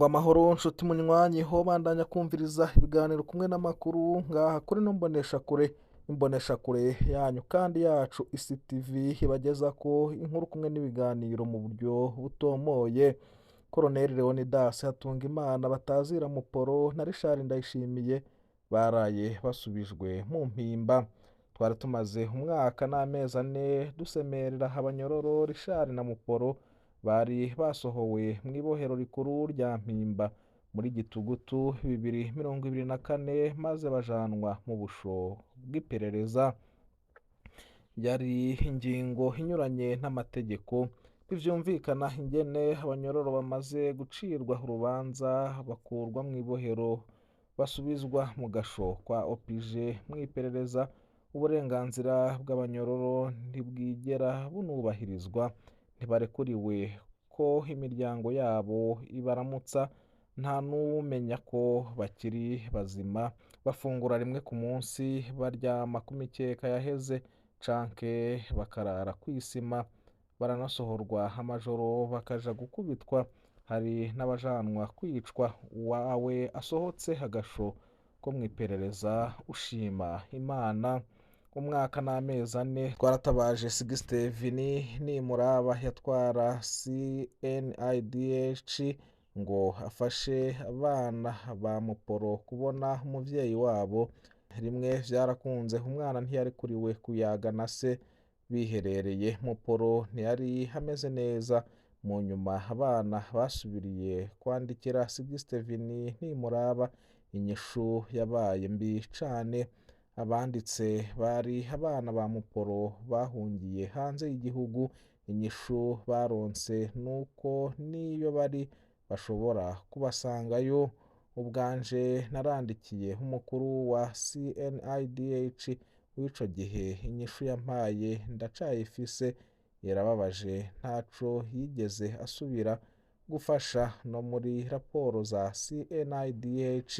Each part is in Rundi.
Sangwa amahoro nshuti munywanyi ho bandanya kumviriza ibiganiro kumwe n'amakuru ngaha kuri no mboneshakure, imboneshakure yanyu kandi yacu ICTV ibageza ko inkuru kumwe n'ibiganiro mu buryo butomoye. Colonel Leonidas Hatungimana batazira Muporo na Richard Ndayishimiye baraye basubijwe mu mpimba. Twari tumaze umwaka n'amezi 4 dusemerera abanyororo Richard na Muporo bari basohowe mu ibohero rikuru rya Mpimba muri Gitugutu 2024 maze bajanwa mu busho bw'iperereza. Yari ingingo inyuranye n'amategeko. Ntivyumvikana ingene abanyororo bamaze gucirwa urubanza bakurwa mu ibohero basubizwa mu gasho kwa OPG mu iperereza. Uburenganzira bw'abanyororo ntibwigera bunubahirizwa, ntibarekuriwe ko imiryango yabo ibaramutsa, nta n'uwumenya ko bakiri bazima. Bafungura rimwe ku munsi, baryama ku mikeka yaheze canke bakarara kw'isima, baranasohorwa amajoro bakaja gukubitwa, hari n'abajanwa kwicwa. Uwawe asohotse agasho ko mw'iperereza ushima Imana. Umwaka n'amezi 4 twaratabaje Sixteveni Nimuraba yatwara CNIDH ngo afashe abana ba Muporo kubona umuvyeyi wabo. Rimwe vyarakunze, umwana ntiyarekuriwe kuyaga na se biherereye. Muporo ntiyari ameze neza. Mu nyuma abana basubiriye kwandikira Sixteveni Nimuraba, inyishu yabaye mbi cane. Abanditse bari abana ba Muporo bahungiye hanze y'igihugu. Inyishu baronse nuko niyo bari bashobora kubasangayo. Ubwanje narandikiye umukuru wa CNIDH w'ico gihe, inyishu yampaye ndacayifise, irababaje, ntaco yigeze asubira gufasha. No muri raporo za CNIDH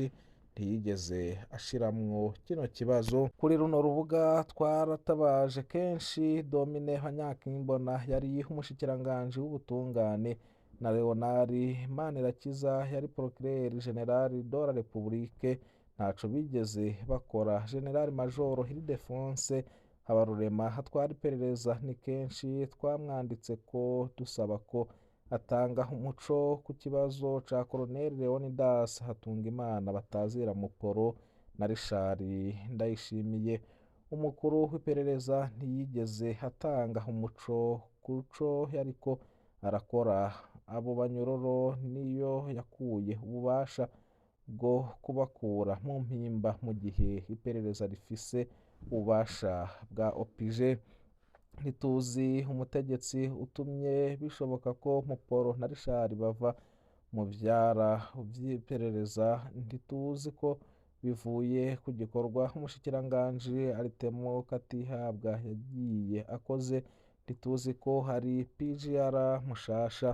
ntiyigeze ashiramwo kino kibazo. Kuri runo rubuga twaratabaje kenshi Domine Banyankimbona yari umushikiranganji w'ubutungane na Leonard Manirakiza yari procureur general de la Republique, ntaco bigeze bakora. General Major Ildefonse Habarurema atwara iperereza, ni kenshi twamwanditse ko dusaba ko atanga umuco ku kibazo ca Colonel Leonidas Hatungimana batazira Muporo na Richard Ndayishimiye. Umukuru w'iperereza ntiyigeze atanga umuco kuco yariko arakora. Abo banyororo niyo yakuye ububasha bwo kubakura mu mpimba mu gihe iperereza rifise ububasha bwa OPG. Ntituzi umutegetsi utumye bishoboka ko Muporo na Richard bava mu vyara vy'iperereza. Ntituzi ko bivuye ku gikorwa umushikiranganji Aritemo Katihabwa yagiye akoze. Ntituzi ko hari PGR mushasha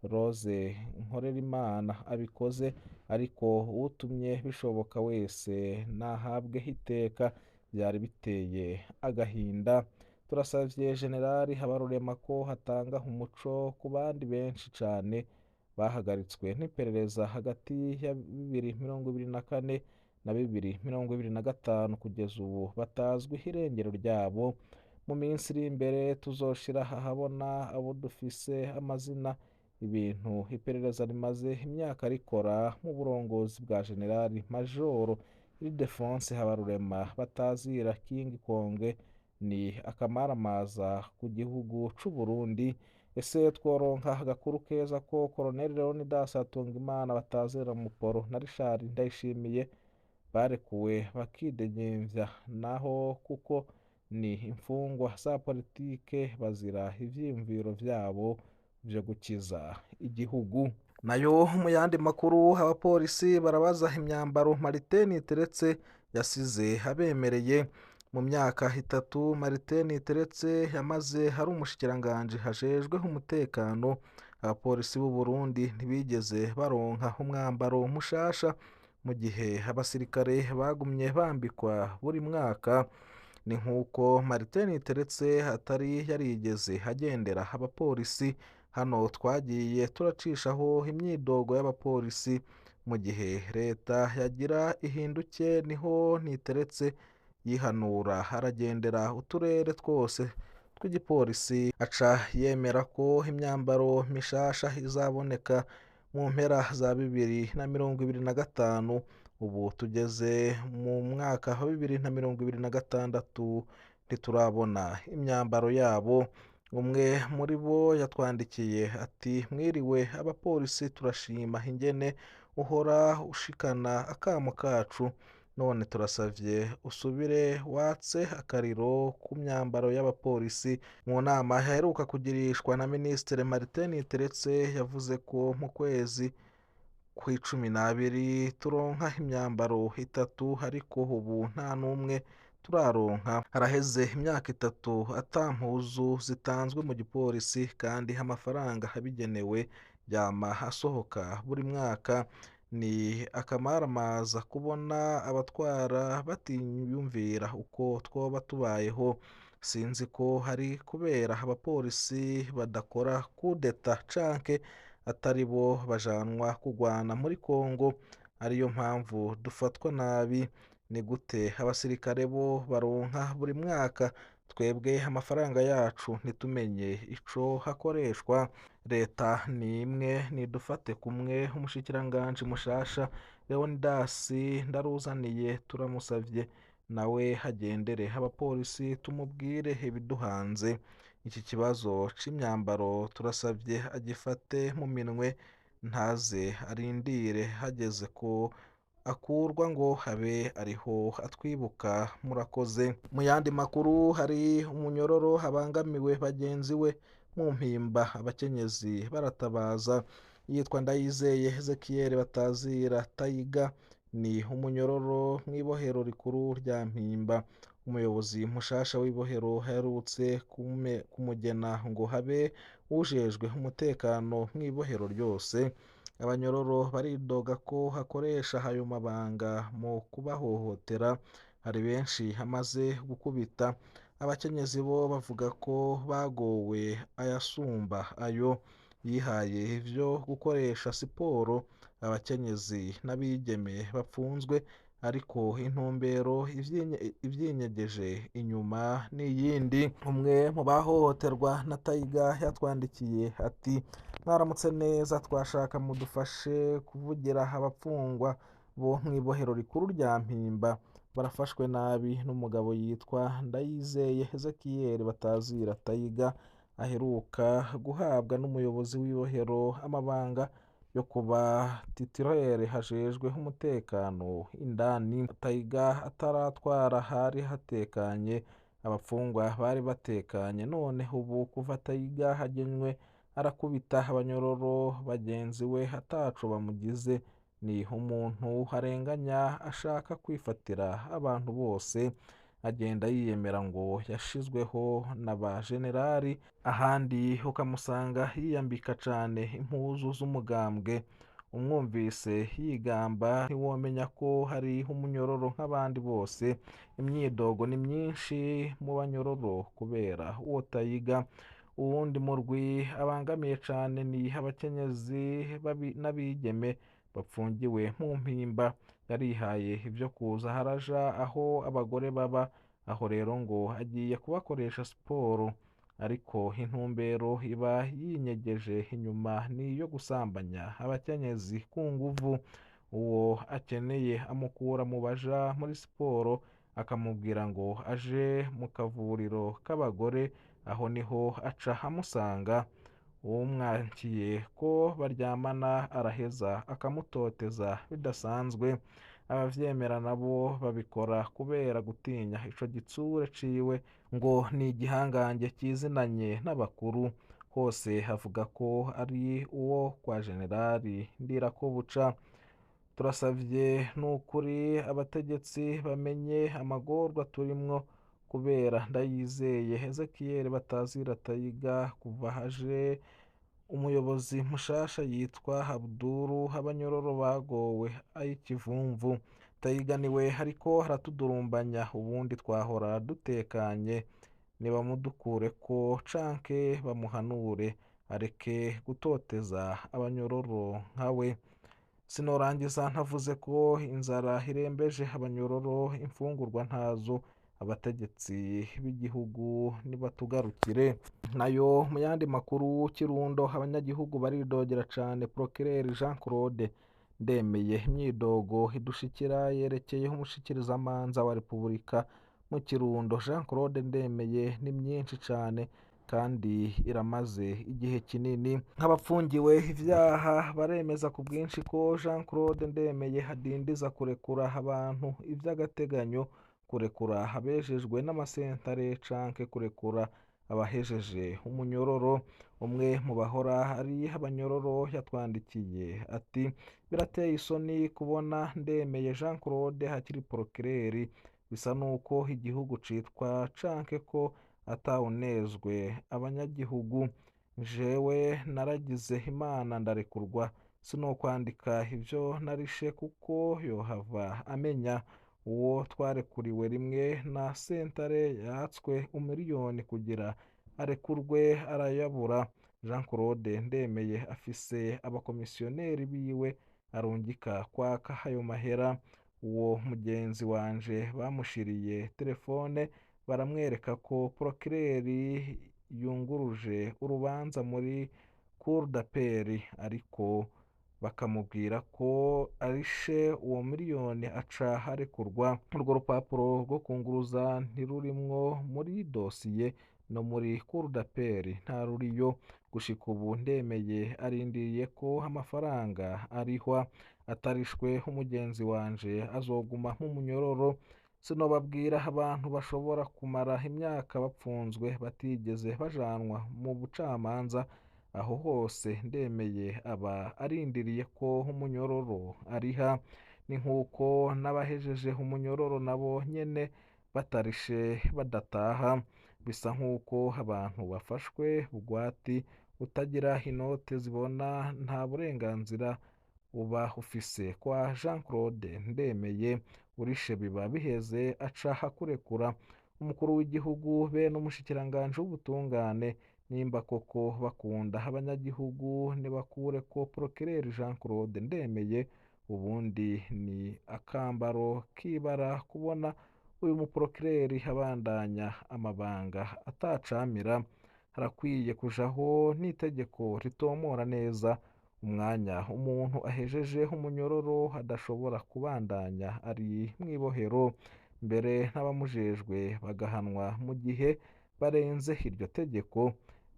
Rose Nkorerimana abikoze, ariko utumye bishoboka wese nahabwe iteka. Byari biteye agahinda. Turasavye General Habarurema ko hatanga umuco ku bandi benshi cane bahagaritswe n'iperereza hagati ya 2024 na 2025 kugeza ubu batazwi irengero ryabo. Mu minsi iri imbere tuzoshira ahabona abo dufise amazina. Ibintu iperereza rimaze imyaka rikora mu burongozi bwa General Major Ildefonse Habarurema batazira King Kong ni akamaramaza ku gihugu c'u Burundi. Ese tworonka agakuru keza ko Colonel Leonidas Hatungimana batazira Muporo na Richard Ndayishimiye barekuwe bakidegemvya, naho kuko ni imfungwa za politike bazira ivyiyumviro vyabo vyo gukiza igihugu. Nayo mu yandi makuru, abapolisi barabaza imyambaro Martin Niteretse yasize abemereye. Mu myaka 3 Martin Niteretse yamaze ari umushikiranganji hajejwe umutekano, abapolisi b'u Burundi ntibigeze baronka umwambaro mushasha, mu gihe abasirikare bagumye bambikwa buri mwaka. Ni nk'uko Martin Niteretse atari yarigeze agendera abapolisi Hano twagiye turacishaho imyidogo y'abapolisi mu gihe leta yagira ihinduke, niho Niteretse yihanura aragendera uturere twose tw'igipolisi, aca yemera ko imyambaro mishasha izaboneka mu mpera za 2025. Ubu tugeze mu mwaka wa 2026 ntiturabona imyambaro yabo. Umwe muri bo yatwandikiye ati: mwiriwe abapolisi, turashima ingene uhora ushikana akamo kacu, none turasavye usubire watse akariro ku myambaro y'abapolisi. Mu nama yaheruka kugirishwa na Minisitiri Martin Niteretse yavuze ko mu kwezi kw'icumi n'abiri turonka imyambaro itatu, ariko ubu nta n'umwe turaronka. Haraheze imyaka 3 ata mpuzu zitanzwe mu gipolisi, kandi amafaranga abigenewe yama asohoka buri mwaka. Ni akamaramaza kubona abatwara batiyumvira uko twoba tubayeho. Sinzi ko hari kubera abapolisi badakora kudeta canke atari bo bajanwa kugwana muri Kongo, ariyo mpamvu dufatwa nabi. Ni gute abasirikare bo baronka buri mwaka, twebwe amafaranga yacu ntitumenye ico hakoreshwa? Leta ni imwe nidufate kumwe. Umushikiranganji mushasha Leonidas Ndaruzaniye turamusavye nawe hagendere abapolisi tumubwire ibiduhanze. Iki kibazo c'imyambaro turasavye agifate mu minwe, ntaze arindire hageze ko akurwa ngo habe ariho atwibuka. Murakoze. Mu yandi makuru, hari umunyororo abangamiwe bagenzi we mu Mpimba, abakenyezi baratabaza. Yitwa Ndayizeye Ezekiel batazira Tayiga, ni umunyororo mw'ibohero rikuru rya Mpimba. Umuyobozi mushasha w'ibohero aherutse kumugena ngo habe ujejwe umutekano mw'ibohero ryose. Abanyororo baridoga ko hakoresha ayo mabanga mu kubahohotera, hari benshi amaze gukubita. Abakenyezi bo bavuga ko bagowe ayasumba ayo yihaye ivyo gukoresha siporo. Abakenyezi n'abigeme bapfunzwe, ariko intumbero ivyinyegeje inyuma n'iyindi. Umwe mu bahohoterwa na Tayiga yatwandikiye ati: mwaramutse neza, twashaka mudufashe kuvugira abapfungwa bo mw'ibohero rikuru rya Mpimba, barafashwe nabi n'umugabo yitwa Ndayizeye Ezekiel batazira Tayiga, aheruka guhabwa n'umuyobozi w'ibohero amabanga yo kuba titirere hajejwe umutekano indani. Tayiga ataratwara hari hatekanye, abapfungwa bari batekanye, none ubu kuva Tayiga hagenywe arakubita abanyororo bagenzi we ataco bamugize. Ni umuntu arenganya ashaka kwifatira abantu bose, agenda yiyemera ngo yashizweho na ba generali, ahandi ukamusanga yiyambika cane impuzu z'umugambwe. Umwumvise yigamba ntiwomenya ko hari umunyororo nk'abandi bose. Imyidogo ni myinshi mu banyororo kubera uwo Tayiga. Uwundi murwi abangamiye cane ni abakenyezi n'abigeme bapfungiwe mu Mpimba. Yarihaye ivyo kuza haraja aho abagore baba, aho rero ngo agiye kubakoresha siporo, ariko intumbero iba yinyegeje inyuma ni iyo gusambanya abakenyezi ku nguvu. Uwo akeneye amukura mu baja muri siporo, akamubwira ngo aje mu kavuriro k'abagore, aho niho aca amusanga. Uwumwankiye ko baryamana araheza akamutoteza bidasanzwe. Abavyemera nabo babikora kubera gutinya ico gitsure ciwe, ngo ni igihangange kizinanye n'abakuru. Hose havuga ko ari uwo kwa Generali Ndirakobuca. Turasavye n'ukuri abategetsi bamenye amagorwa turimwo kubera Ndayizeye Ezekiel batazira Tayiga. Kuva haje umuyobozi mushasha yitwa Abduru, abanyororo bagowe ay'ikivumvu. Tayiga niwe ariko aratudurumbanya, ubundi twahora dutekanye. Nibamudukureko canke bamuhanure areke gutoteza abanyororo nkawe. Sinorangiza ntavuze ko inzara irembeje abanyororo, imfungurwa ntazo, abategetsi b'igihugu nibatugarukire. Nayo mu yandi makuru, Kirundo abanyagihugu baridogera cane Procureur Jean Claude Ndemeye. Imyidogo idushikira yerekeyeho umushikirizamanza wa Repubulika mu Kirundo Jean Claude Ndemeye ni myinshi cane kandi iramaze igihe kinini. Nk'abapfungiwe ivyaha baremeza ku bwinshi ko Jean Claude Ndemeye adindiza kurekura abantu ivy'agateganyo, kurekura abejejwe n'amasentare canke kurekura abahejeje umunyororo. Umwe mu bahora ari abanyororo yatwandikiye ati: birateye isoni kubona Ndemeye Jean Claude akiri procureur, bisa nuko igihugu citwa canke ko atawunezwe abanyagihugu. Jewe naragize Imana ndarekurwa, sinokwandika ivyo narishe kuko yohava amenya. Uwo twarekuriwe rimwe na sentare yatswe umiliyoni kugira arekurwe arayabura. Jean Claude Ndemeye afise abakomisiyoneri biwe arungika kwaka ayo mahera. Uwo mugenzi wanje bamushiriye telefone baramwereka ko procureur yunguruje urubanza muri cour d'appel, ariko bakamubwira ko arishe uwo miliyoni aca arekurwa. Urwo rupapuro rwo kunguruza ntirurimwo muri dosiye no muri cour d'appel ntaruriyo. Gushika ubu Ndemeye arindiriye ko amafaranga arihwa, atarishwe umugenzi wanje azoguma mu munyororo. Sinobabwira abantu bashobora kumara imyaka bapfunzwe batigeze bajanwa mu bucamanza. Aho hose Ndemeye aba arindiriye ko umunyororo ariha. Ni nk'uko n'abahejeje umunyororo nabo nyene batarishe badataha. Bisa nk'uko abantu bafashwe bugwati, utagira inote zibona nta burenganzira uba ufise. Kwa Jean Claude Ndemeye urishe biba biheze aca akurekura. Umukuru w'igihugu be n'umushikiranganji w'ubutungane nimba koko bakunda abanyagihugu nibakure ko Procureur Jean Claude Ndemeye, ubundi ni akambaro k'ibara kubona uyu muprocureur abandanya amabanga atacamira. Harakwiye kujaho n'itegeko ritomora neza umwanya umuntu ahejeje umunyororo adashobora kubandanya ari mw'ibohero, mbere n'abamujejwe bagahanwa mu gihe barenze iryo tegeko.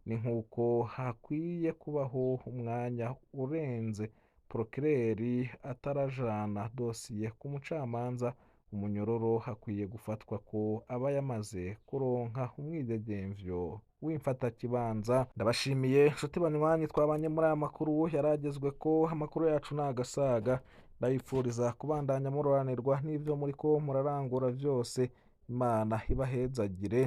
Ni nk'uko hakwiye kubaho umwanya urenze procureur atarajana dosiye ku mucamanza. Umunyororo hakwiye gufatwa ko aba yamaze kuronka umwidegemvyo w'imfatakibanza. Ndabashimiye nshuti banywanyi twabanye muri aya makuru yaragezwe ko amakuru yacu ni agasaga. Ndabipfuriza kubandanya muroranirwa n'ivyo muriko murarangura vyose. Imana ibahezagire.